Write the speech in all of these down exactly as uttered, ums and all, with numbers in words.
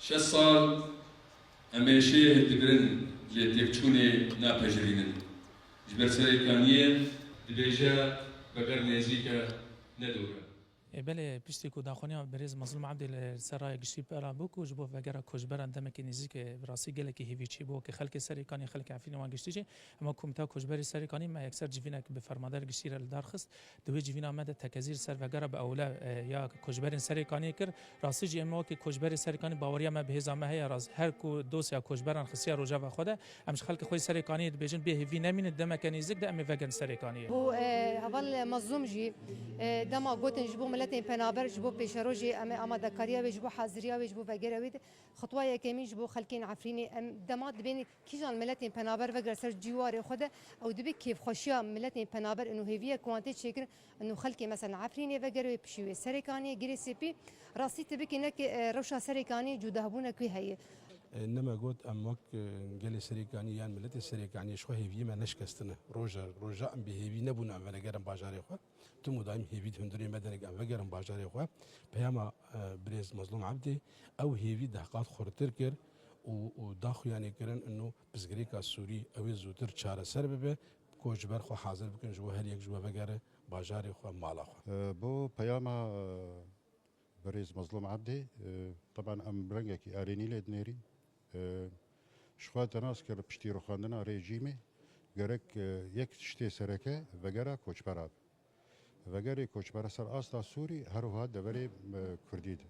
Şeş sal em ê şêh digirin, lê têkçûnê napejirînin. Ji ber Serêkaniyê dibêje, veger nêzîk e, ne dûr e. Ê belê, piştî ku daxwaniya birêz Mezlûm Ebdî li ser raya giştî pera bû ku ji bo vegera koçberan demekî nêzîk, e, bi rastî gelekî hêvî çêbû, wekî xelkê Serêkaniyê, xelkê Efrînê wan giştî jî. Ema Komîteya Koçberê Serêkanî me yekser civînek bi fermander giştî re li dar xist. Di wê civîna me de tekezî li ser vegera bi ewle, e, ya koçberên Serêkaniyê kir. Rastî jî em wekî koçberê Serêkanî baweriya me bi hêza me heye, rast her ku dosya koçberan xistiye rojeva xwe de, em ji xelkê xwe yê Serêkaniyê dibêjin bê hêvî nemînin, demeke nêzîk de em ê vegerin Serêkaniyê. Bû, e, heval Mezlûm jî, e, dema gotin ji bo miletên penaber, ji bo pêşerojê em ê amadekariya wê, ji bo haziriya wê, ji bo vegera wê de, xutwa yekemîn ji bo xelkên Efrînê, em dema dibên kîjan miletên penaber vegere ser cîwarê xwe de, ew dibê kêfxweşiya miletên penaber û hêviye ku wan tê çêkirin, û xelkê mesela Efrînê vegere wê pişî wê Serêkaniyê, Girê Sêpî. Rastî tu bikî neke, e, rewşa Serêkaniyê cudahbûnek wê heye. E, ne me got em wek, e, gelê Serêkaniyê yan miletê Serêkaniyê ji xwe hêviyê me neşikestine. Roja, roja em bi hêvî nebûne em venegerin bajarê xwe. Tim û daîm hêvî di hundirê me de ne em vegerin bajarê xwe. Peyama, e, birêz Mezlûm Ebdî ew hêvî deh qat xurtir kir û, û da xuyanî kirin ino pirsgirêka Sûrî ew ê zûtir çareser bibe. Ku ji ber xwe hazir bikin ji bo her yek ji we vegere bajarê xwe, mala xwe. E, bo peyama, e, birêz Mezlûm Ebdî, e, teban em rengekî erênî lê dinêrîn. E, ji xwe te nas kir piştî rûxandina rejîmê gerek, e, yek tiştê sereke vegera koçbera be. Vegerê koçbera ser asta Sûrî her wiha deverê, e, Kurdî de.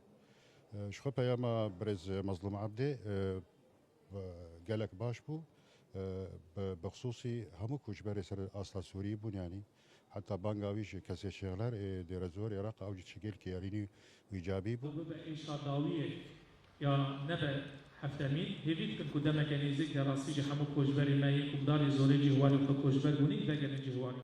E, ji xwe peyama birêz Mezlûm Ebdî, e, gelek baş bû. E, bi, bi xisûsî hemû koçberê ser asta Sûrî bûn, yanî heta banga wî ji kesê şêxler ê Dêrezor Iraq ew jî çigêlkî erînî û îcabî bû. Bibe êşa dawiyê ya nebe heftemîn. Hêvî dikin ku demeke nêzîk de rastî jî hemû koçberê me yên ku bi darê zorê cihwarê xwe koçber bûnî, vegerin cihwarê.